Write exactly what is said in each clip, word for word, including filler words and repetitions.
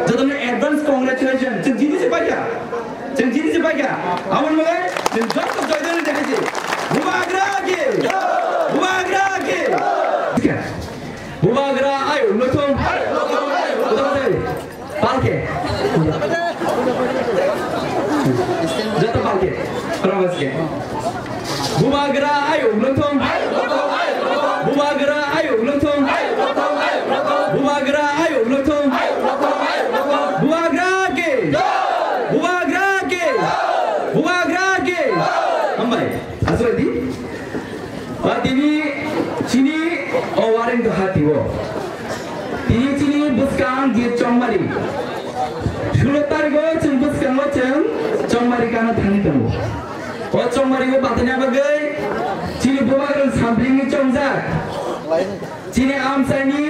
Jotono advance congratulations. Chwng jini se paikha. Chwng jini se paikha. Aboni bagwi chwng joto joy dole dekhai se. Bubagra ki. Bubagra ki. Bubagra ayuk no thung. Palke. Joto palke. Promise ke. Bubagra ayuk no thung. Bubagra ayuk no thung. Bubagra ayuk no thung. Bubagra ke. Bubagra ke. Bubagra ke. Hambai. Aswk di. Ba tini chini o wareng to hati o. Tini chini bwskang je Chongmari. Sulo tarigo chwng bwskango chwng Chongmari gana thani tongo. O Chongmari o batani bagwi chini bubagrang sampling ni chongjak. Chini amchaini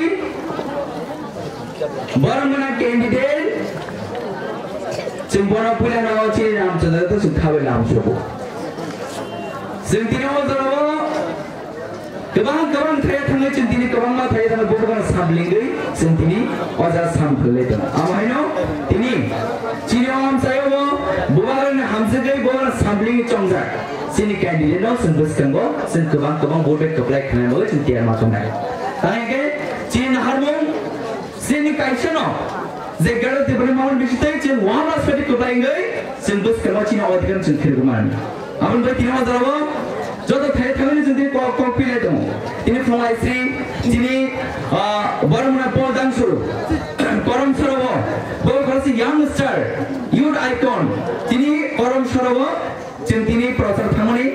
borok gana candidate. Chwng bono puila no chini amchaini to chwng khabai lam sobo. Chwng tini o jorao Kwbang kwbang thaya thangwi chwng tini kwbangma thaya thangwi bubagrang samlingwi chwng tini o jaga sam khwlai tongo. Amo haino tini chini o amchaio bo bubagrangni hamjagwi bubagrang samlingwi chongjak. Chini candidate no chwng bwskango chwng kwbang kwbang vote bai kwplai khnai bagwi chwng tiyar ma tongnai. Tangwi khe chini naharmung chini kaisa no je Greater Tipraland Mount bisitwi chwng one last party kwplai wngwi chwng bwskango chini odhikar chwng khirwi mani. Aboni bai tini o jorao joto thai thangwi chwng tini kok, kok pilai tongo. Tini phungai sri chini, ah, Boromona Paul Dangsu korom sorowo bo khoroksa youngster, youth icon. Tini korom sorowo chwng tini prochar thangmani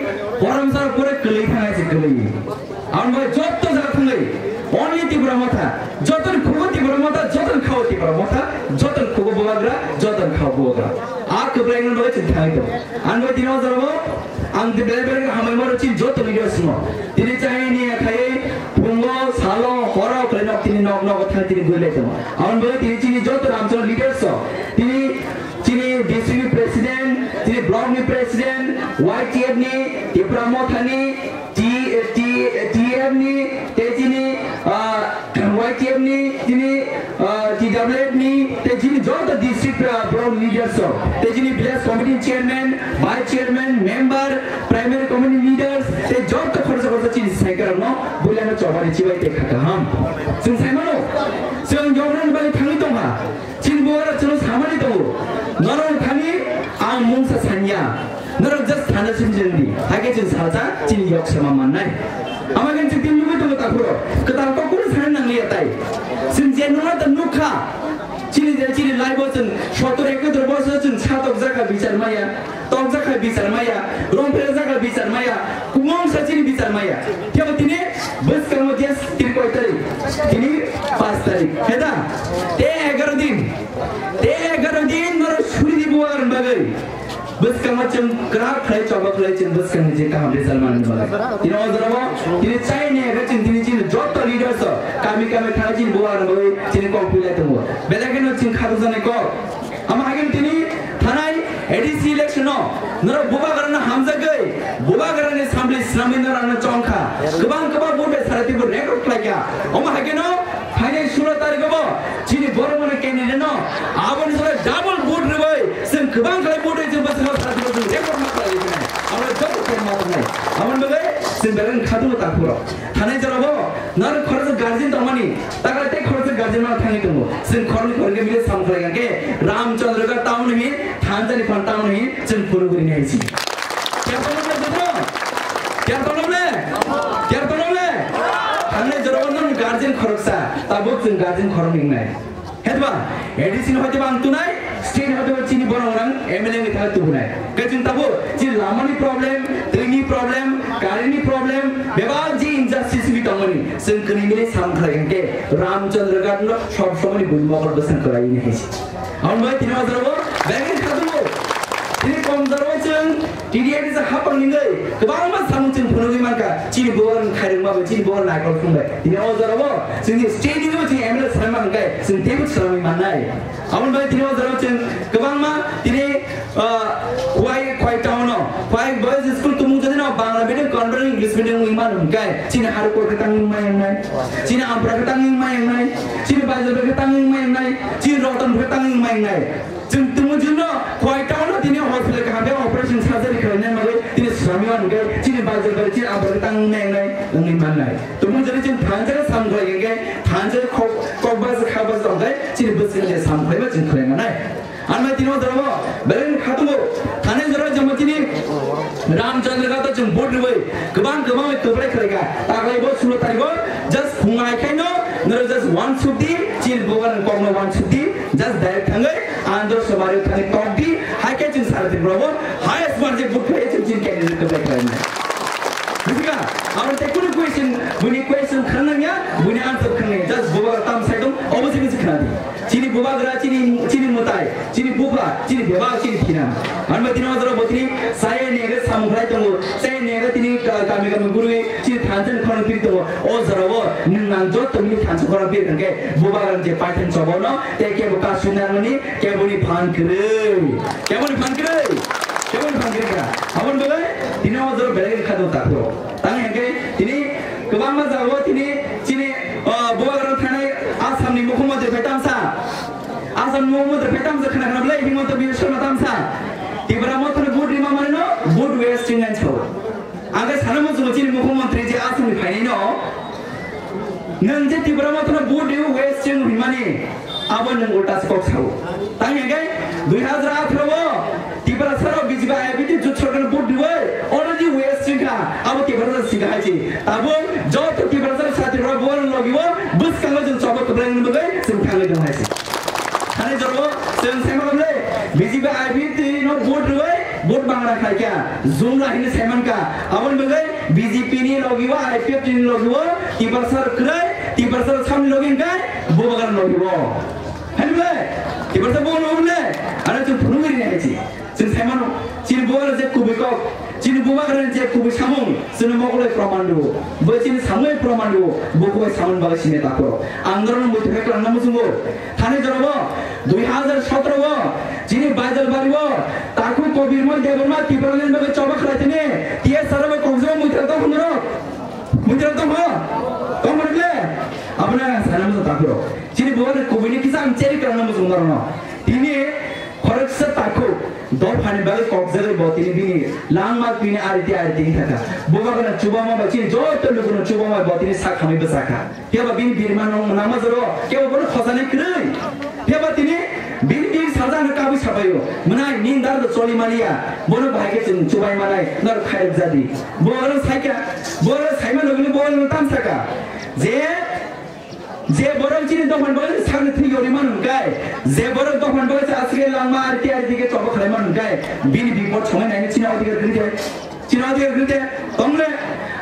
korom soro pura kwlwi thangai se kwlwi. Ang bai jotto jaga thangwi, only Tipra Motha, jotoni khugo Tipra Motha, jotoni khao Tipra Motha, jotoni khugo bubagra, jotoni khao bubagra. A kwplai wngwi bagwi chwng thangwi tongo. Ang bai tini o jorao ang di belai belai hamai maro chini joto leaders no. Tini chahini akhai phungo, salo, horo, kwlai nok tini nok nok thang tini gulai tongo. Ang bai tini chini joto Ramchoro leaders o. Tini chini district ni president, chini block ni president, Y T F ni, Tipra Motha ni, T, T, T F ni, tei chini, ah, Y T F ni, chini, ah, T W F ni, tei chini joto district, ah, block leaders rok, tei chini village committee chairman, vice chairman, member, primary committee leaders, tei joto khoroksa khoroksa chini secretary rokno builano chobani chibai tei kha kaham. Chwng sai mano, chwng yoknani bagwi thangwi tongkha. Chini bubagra chwngno samani tongo. Norok thani ang mungsa sanya. Norok just thana sini jengdi. Hakhe chwng salsa chini yok sama mannai. Ama gen chwng tin nugwi tongo takhuro. Kwtal kok kunu sana nangliya tai. Chwng je nuna ta nukha. Chini je chini life o chwng sotor ekotro bosor chwng satok jaka bichar maya. Tokjak khai bichar maya, romphela jaka bichar maya, kumung sa chini bichar maya. Tebo tini bwskango just tini koi tarik, tini paanch tarik. Heda, te egaro din, te egaro din noro suri di buar bagwi. Bwskango chwng krak khlai choba khlai chwng bwskango je kaham result manani bagwi. Tini o jorao, tini chai ni ega chwng tini chini joto leaders o, kami kami thang chini buar bagwi, chini kok pilai tongo. Belai kheno chwng khato jani kok. Ama hagen tini thanai A D C election no norok bubagrano hamjagwi bubagrani samli swnamwi norokno chongkha. Kwbang kwbang vote bai sara twibo record khlaikha. Omo haikhe no phainai sulo tarikh bo chini Boromoni candidate no aboni sara double vote rwbai chwng kwbang khlai vote rwbai chwng bwskango sara twibo chwng record ma khlai rwkhnai. Abo joto khe ma rwnai. Aboni bagwi chwng belai khadungo takhuro. Thanai jorabo nang khoroksa guardian tongmani, takla tei khoroksa guardian ma thangwi tongo. Chwng khoroknwi khoroknwi mile sam khlai khe Ramchandra ga town hi, Thanjani phan town hi, chwng phunugwi nai si. Kya tongmani bujo? Kya tongmani? Kya tongmani? Thanai jorabo nang guardian khoroksa, tabuk chwng guardian khoroknwi wngnai. Hetba, A D C ni hoite bang tunai, state hoite ba chini borok rang M L A ni thang tubunai. Kaichung tabo, chini lama ni problem, twi ni problem, current ni problem, bebak je injustice ni tongmani, chwng kwnwi mili sam khlai hwnkhe Ramchandra Ghat no sob somoi ni bul mokol bwsang kwrai ni haisi. Ang bai tini o jora bo, bangin khatumo, tini kom jora bo chwng T D I ni sa hapang ningwi kwbangma samung chwng phunugwi mankha, chini bubar khairokma bai, chini bubar naikol phung bai. Tini o jora bo chwngni state ni bo chini M L A sanma hwnkhe chwng teibo swrangwi mannai. Aboni bai tini o jora bo chwng kwbangma tini, ah, Khwai, Khwai town o, Khwai boys school tumung jodi no Bangla medium convert English Chini wngwi mano hwnkhe, chini harukor khe tangwi wngmai wngnai, chini ampra khe tangwi wngmai wngnai, chini baijor khe tangwi wngmai wngnai, chini roton khe tangwi wngmai wngnai. Chwng tongmung chwngno Khoitao no tini hospital kaham khe operation surgery khlainai bagwi tini swrami mano hwnkhe, chini baijor bai chini ampra khe tangwi wngmai wngnai, wngwi mannai. Tongmung chwngno chini thansa khe samung khlai hwnkhe, thansa khe kok, kokbas khabas tongkhe, chini bwswk samung khlaiba chwng khlai mannai. Ang bai tini o jora o belai ni kha tongo. Thani jora jemon tini Ramchandra Ghat o chwng vote rwui kwbang kwbang bai kwplai khlai kha. Taklai bo sulo tarikh o just phung hai khai no norok just one sukdi, chini bubagrani kok no one sukdi, just direct thangwi Anando Somari thangwi tok di, hai khe chwng Sara Tripura o highest margin vote khlai chwng chini candidate kwplai khlai nai. Bujikha? Abo tei kunu question, buini question khang nang ya, buini answer khang nang ya. Just bubagra tam sai tong, obo se khna di. Chini bubagra, chini, chini mwtai, chini bupha, chini bebak, chini thina. Ang bai tini o jora bo tini chaya nega samung khlai tongo, chaya nega tini ka-, kami kami gurui, chini thansa ni khorang piri tongo. O jora o nwng ang joto ni thansa khorang piri hwnkhe bubagra je paithan chobo no, tei kebo kasu nangmani, kebo ni phan kwrwi, kebo ni phan kwrwi, kebo ni phan kwrwi kha. Aboni bagwi tini o jora belai kha do takro. Tang hwnkhe tini kwbangma jagao tini chini, o, bubagra thanai Assam ni mukhyamantri phai tamsa. Assam ni mukhyamantri phai tamsa khna khna belai Himanta Biswa Sarma tamsa. Tipra Motha no vote rima mani no vote wasting ang sao. Ang khe sana muchungo chini mukhyamantri je Assam ni phainai no. Nwng je Tipra Motha no vote riwi wasting hwnmani. Abo nwng ulta se kok sao. Tang hwnkhe dui hazar atharo o Tiprasa rok B J P I P T jut sorkar ni vote riwi already waste wngkha. Abo Tiprasa sika hai se. Tabuk joto Tiprasa sati rok bo logi o bwskango chwng chobo kwplai wngwi bagwi chwng thangwi tong hai se. Thani joro chwng sai ma le B J P I P T no vote riwi vote bangra khai kha. Jumla hini sai man kha. Aboni bagwi B J P ni logi o, I P F T ni logi o, Tiprasa rok kwrwi, Tiprasa rok samni logi hwnkhe bubagra logi o. Hai bole, Tiprasa bo no bole, ano chwng phunugwi rinai hai se. Chwng sai mano, chini bubagra je kubui kok, chini bubagra je kubui samung, chwngno mogoloi proman rwo. Bo chini samung proman rwo, bo kubui samung bagwi sini tako. Ang norokno muitu hai kwlangna muchungo. Thani jora bo, dui hazar sotro o, chini Baijalbari o, Takhuk Kobirmoy Debbarma Tipraland bagwi choba khlai tini, T S R bai kokjagao muitu tong hwnwi rok. Muitu tong ho? Tong hwnwi le? Abono ang sana muchung takhuk rok. Chini bubagra kubui ni kisa ang cheri kwlangna muchung norokno. Tini khoroksa takhuk dophani bagwi kokjagwi bo tini bini langma tini ariti ariti wngkha kha. Bubagrano chubama bai chini joto lukuno chubama bai bo tini sak hamwi bwsa kha. Phiya ba bini birma no nangma joro kebo bono khojanai kwrwi. Phiya ba tini bini bini sajano kabui sabaio. Mwnai nini dar do choli maliya. Bono bahai khe chwng chubai manai nor khairok jadi. Bo oro saikha, bo oro saima logini bo oro tam saka. Je, je borok chini dophani bagwi sakni thwi yori manu hwnkhe, je borok dophani bagwi aswk langma arti arti khe choba khlai manu hwnkhe, bini bipod songnai naini chini odhikar kwrwi de. Chini odhikar kwrwi de. Tongle,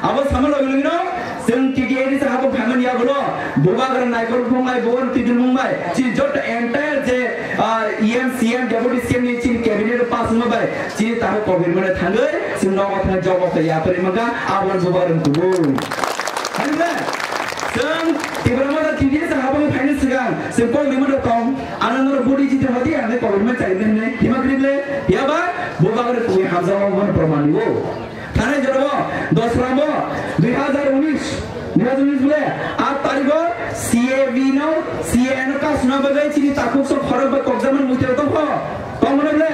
abo sama logi logi no, chwng T T A D se habung phaimani yagulo, bubagra naikol phungnai, bubagra twi dulmung bai, chini joto entire je, ah, E M, C M, Deputy C M ni chini cabinet pass wngma bai, chini takhuk Kobirmoy thangwi, chwng nogo thangwi job offer yapharwi mankha, abo bubagra kubui. Hai ba? Chwng Tipra Motha T T A D se habung phaini swkang, chwng Kobirmoy tong, ano norok budi chiti hodi, ano Kobirmoy chai hwnwi hima krible, yaba, bubagra kubui hamjak obo proman o. Thanai jorao dosra bo dui hazar unis, dui hazar unis bole aat tarikh o C A B no, C A A no kasuna bagwi chini takhuk sok khorok bai kokjaman muitu tongkho. Tongmani bole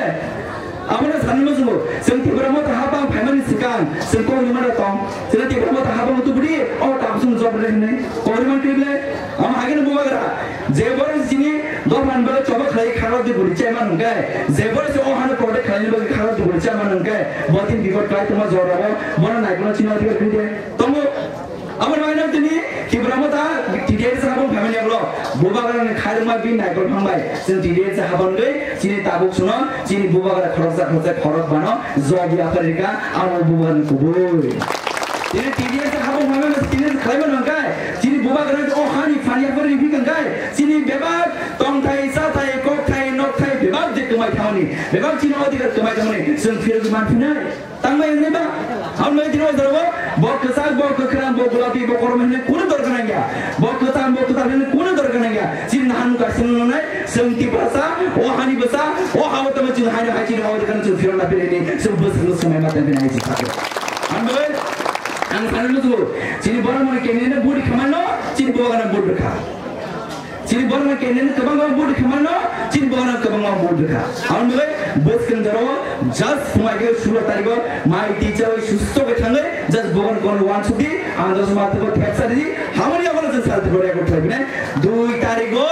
abono sanwi muchungo, chwng Tipra Motha habang phaimani swkang chwng kokni mano tong, chwng Tipra Motha habang tubudi o takhuk sok jobri hinwi kokni man krible. Omo hageno bubagra, je borok chini dophani bagwi choba khlai kharok di buri chaima hwnkhe, je borok se o hano protect khlaini bagwi kharok di buri chaima hwnkhe, bo tin bipod khlai tongma jorao, bono naikolo chini odhikar kwrwi de tongo. Abo naino tini Tipra Motha T T A D se habung phaimani yagulo, bubagrani khairokma bini naikol phangbai, chwng T T A D se habangwi chini tabuk suno, chini bubagra khoroksa khoroksa khorok bano job yapharika, abo bubagrani kubui. Chini T D S habung mano chini khlaimano hwnkhe, chini bubagrani o hani phan yapharwi riphi hwnkhe, chini bebak tongthai, chathai, kokthai, nokthai bebak je kwmai thangmani, bebak chini odhikar kwmai thangmani, chwng phirogwi manphinai. Tangmai wngnai ba? Hambai tini o jorao bo kwchak, bo kwkhwrang, bo gulapi, bo korom hinwi kunu dorkar nangya. Bo kwchang, bo kwtal hinwi kunu dorkar nangya. Chini nahan kaisa nungnai, chwng Tiprasa, o hani bwsa, o hao tongwi chwng haino hai chini odhikar chwng phirogna phirwi chwng bwswkno swmai ma tongphinai hai chwng sakhe. Hambai, Ang sani musugo, chini borok mani candidate no vote khamano, chini borok no vote rwkha. Chini borok mani candidate no kwbangma vote khamano, chini borok no kwbangma vote rwkha. Ang nugui, bwskang jora o, just phungai ke sulo tarigo, mai teacher oi susto ke thangui, just bogon kono wansukdi, ang dos ma tubo thepsa di, hamani abono jeng sal tubo record thaibine, dui tarigo,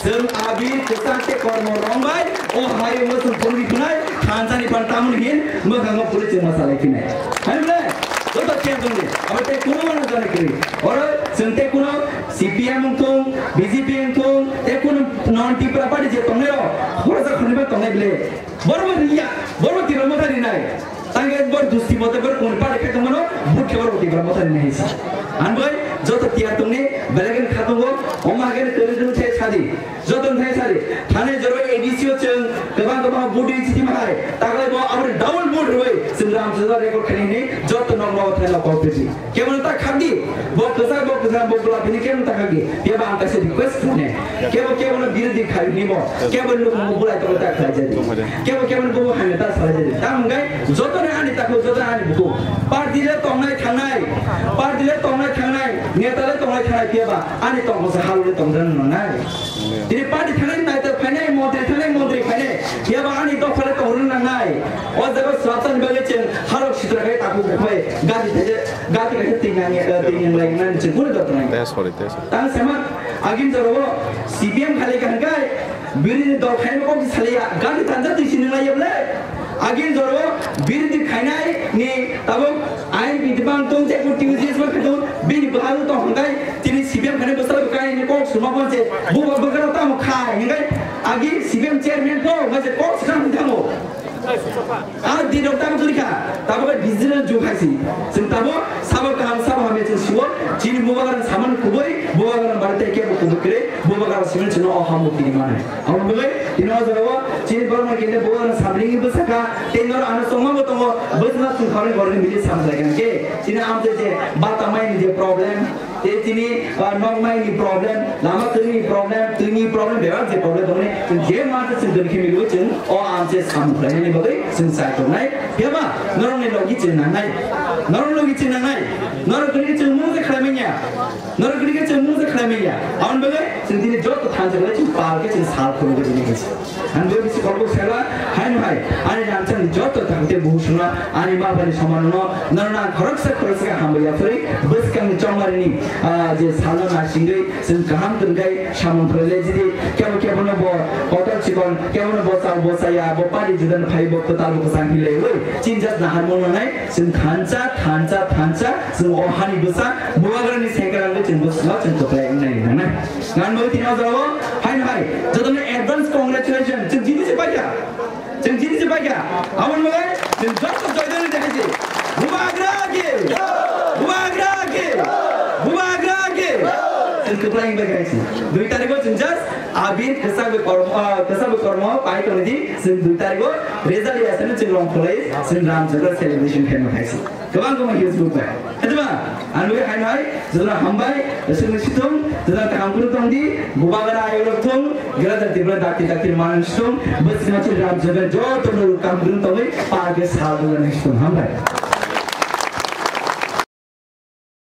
jeng abir kwchak te kormo rongbai, o hai mo sung phunui phunai, thansa ni pan tamun hin, mwkhango police ma salai phinai. Hai bole, joto khe jongni, abo te kuno mano jani kiri. Oro, jeng te kuno, C P M wngthung, B J P wngthung, te kuno non Tipra party je tongnai rok, khoroksa khoroknwi ba tongnai bole. Borok bo riya, borok bo Tipra Motha rinai. Tang ek bor dusti mote bor kun pare khe tongmano, but khe borok Tipra Motha rinai hinsa. Ang bai joto tiyar tongni, belai khe kha tongo, oma khe kere kere the sadi. Joto thai sadi. Thane joro A D C o chwng, kwbang kwbang but ri chiti mahai. Taglai bo abri double but rwi, chwng ram chwng record khani ni, joto nok nok thai nok kok piti. Kebo ta khadi, bo kwsa, bo kwsa, bo bula bini kebo ta khadi. Kebo ang kaisa request ne. Kebo, kebo no birodhi khai ni bo. Kebo no mo bulai to ta khai jadi. Kebo, kebo no bo hanya ta sai jadi. Tam gai, joto ne ani ta ko, joto ani buku. Party le tongnai thangnai. Party le tongnai thangnai. Neta le tongnai thangnai kebo. Ani tong ko sa halu le tong dan no nai. Tini party thangnai nai ta phainai, montri thangnai, montri phainai. Kebo ani dopha le tong run nai. O jaga swatan bagwi chwng harok sitra khai taku khai. Gadi thai, gadi khai ting nang, ting nang lai nang chwng kunu dopha nai. Tang sama agin joro C P M khali ka hangkai, birini dol khaima kok saliya, gari tanja twi sinung lai yable. Agin joro birini khainai ni tabuk ain binti bang tong je kuti uji sma khadun, bini baharu tong hangkai, tini C P M khani bwsala bukai ni kok suma bonse, bu bakara tamo khai, hangkai, agi C P M chairman ko, ngaje kok skang tamo. A di rok tamo tuli kha, tamo khe digital jug hai si. Chwng tamo sabo kaham sabo hamya chwng siwo, chini bubagrang saman kubui, bubagrang bari tei kebo kubui kwrwi, bubagrang simin chwngno o hambo kini mane. Abo bwlwi tini o jorao chini borokno kinde bubagrang samringni bwsakha, tei noro ano chongma bo tongo, bwsma chwng kharwi borokni mili samjlai kha khe, chini amtwi je bata maini je problem, Tei tini, ah, nokmai ni problem, lama kwrwi ni problem, twi ni problem, bebak je problem tongmani, chwng je ma se chwng doni khe milwi chwng o ang se samung khlainani bagwi chwng chai tongnai. Phiya ba norok ni logi chwng nangnai, norok logi chwng nangnai, norok kwrwi khe chwng mung se khlai manya, norok kwrwi khe chwng mung se khlai manya. Aboni bagwi chwng tini joto thansa khlai chwng pal khe chwng sal phuru khe tini khe. Ang bisi kolok sela, hai no hai, ani rangchak ni joto thangte buhusuna, ani ma bani soman no, norna khoroksa khoroksa hambai yaphri, bwskang ni chongmari ni, ah, je salno na singri, chwng kaham tongkai, samung phwrwile jidi, kebo kebo no bo, kotor chikon, kebo no bo chal bo chaya, bo pari judan phai bo kwtal bo kwchang hilai wi, chinjak nahar mo nai, chwng thansa, thansa, thansa, chwng o hani bwsa, bubagrani sengkarang chwng bwsla chwng kwplai wngnai nai. Ngan bo tini o jora o, hai no hai, joto no advance congratulations, chwng jini se paikha, chwng jini se paikha, aboni bagwi chwng joto joy doli de hai se, bubagra ki, bubagra ki, bubagra ki, chwng kwplai bai hai se, dui tarikh o chwng just abir kwchak bai kormo, ah, kwchak bai kormo pai tongdi, chwng dui tarikh o result ya sano chwng rong khulai, chwng ram joto celebration khaima hai se. Kwbang kwbang huge group bai. Haiba, ang nugwi hai nai, jotono hambai, sungni situng, jotono kaham kunu tongdi, bubagra ayolok thung, gela da tibra dakti dakti manang situng, bwskango chwng ram jotono joto no kaham kunu tongwi, parke sal bubagra situng hambai.